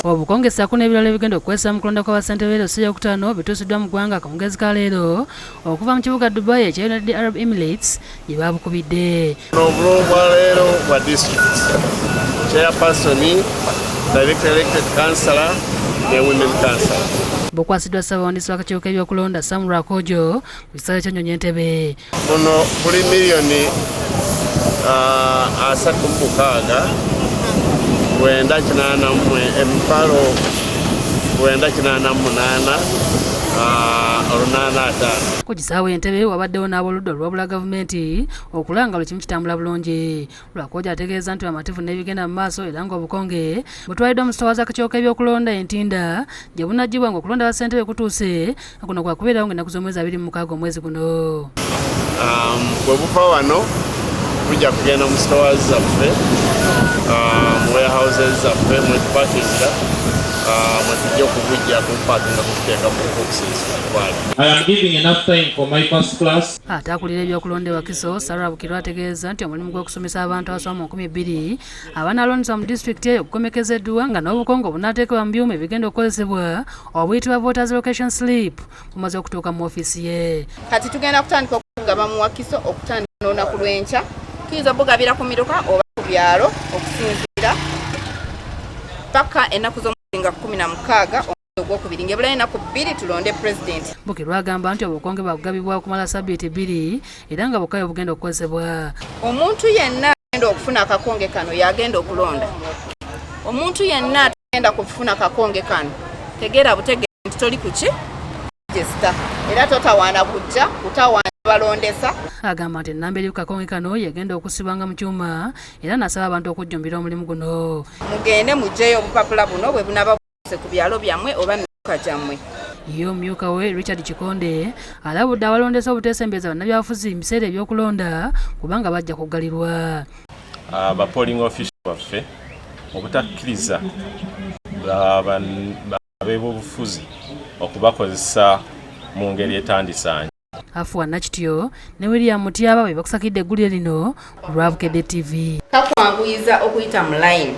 Obukonge ssaako n'ebirala ebigenda okukozesa mu kulonda kwa bassentebe b'erosi eyokutaano bituusiddwa mu ggwanga akawungeezi ka leero okuva mu kibuga Dubai ekya United Arab Emirates gye baabukubidde. Obululu bwa leero bwa district chairperson, direct elected councillor ne women councillor. Bukwasiddwa Ssabawandiisi w'akakiiko k'ebyokulonda Sam Rwakojo ku kisaawe ky'ennyonyi Entebbe. Buno buli miliyoni 36 980 emitwalo 988 850. Ku kisaawe Entebbe wabaddewo n'aboludda oluwabula gavumenti okulanga buli kimu kitambula bulungi. Rwakojo ategeeza nti bamativu n'ebigenda mu maaso era ng'obukonge butwaliddwa mu sitowa z'akakiiko k'ebyokulonda Entinda gye bunaggyibwa ng'okulonda bassentebe kutuuse. Kuno kwakubeerawo ng'ennaku z'omwezi 26 omwezi guno. Bwe buva wano bujja kugenda mu stores zaffe, mu warehouses zaffe mwetupakingira, mwe tujja okubujja kupakinga kututeeka mu boxes kutwala. I am giving enough time for my first class. Ate akulira ebyokulonda Wakiso, Sarah Bukirwa, ategeeza nti omulimu gw'okusomesa abantu abasoba mu 2000 abanaalondesebwa mu disitulikiti eyo gukomekezeddwa, nga n'obukonge obunaateekebwa mu byuma ebigenda okukozesebwa obuyitibwa voters location slip bumaze okutuuka mu ofiisi ye. Kati tugenda kutandika okugaba mu Wakiso okutandika n'olunaku lw'enkya. Tuyinza obugabira ku miruka oba ku byalo okusinziira paka ennaku z'omwezi nga 16 omwezi ogwokubiri, ng'ebulayo ennaku 2 tulonde pulezidenti. Bukirwa agamba nti obukonge bwakugabibwa okumala sabbiiti 2 era nga bukka bwe bugenda okukozesebwa. Omuntu yenna agenda okufuna akakonge kano yagenda okulonda. Omuntu yenna atagenda kufuna kakonge kano, tegeera butegeera nti toli kuki register era totawaana kujja kutawaana balondesa. Agamba nti ennamba eri ku kakonge kano yegenda okusibwanga mu kyuma era n'asaba abantu okujjumbira omulimu guno. Mugende mugyeyo obupapula buno bwe bunaba butuuse ku byalo byammwe oba miruka gyammwe. Ye omumyuka we Richard Kikonde alabudde abalondesa obuteesembeza bannabyabufuzi mu biseera ebyokulonda kubanga bajja kuggalirwa. Aba polling official baffe obutakkiriza ab'ebyobufuzi okubakozesa mu ngeri etandisaanye. Afuwa Nakityo ne William Mutyaba be bakusakidde eggulire lino ku lwa Bukedde TV. Kakwanguyiza okuyita mu line.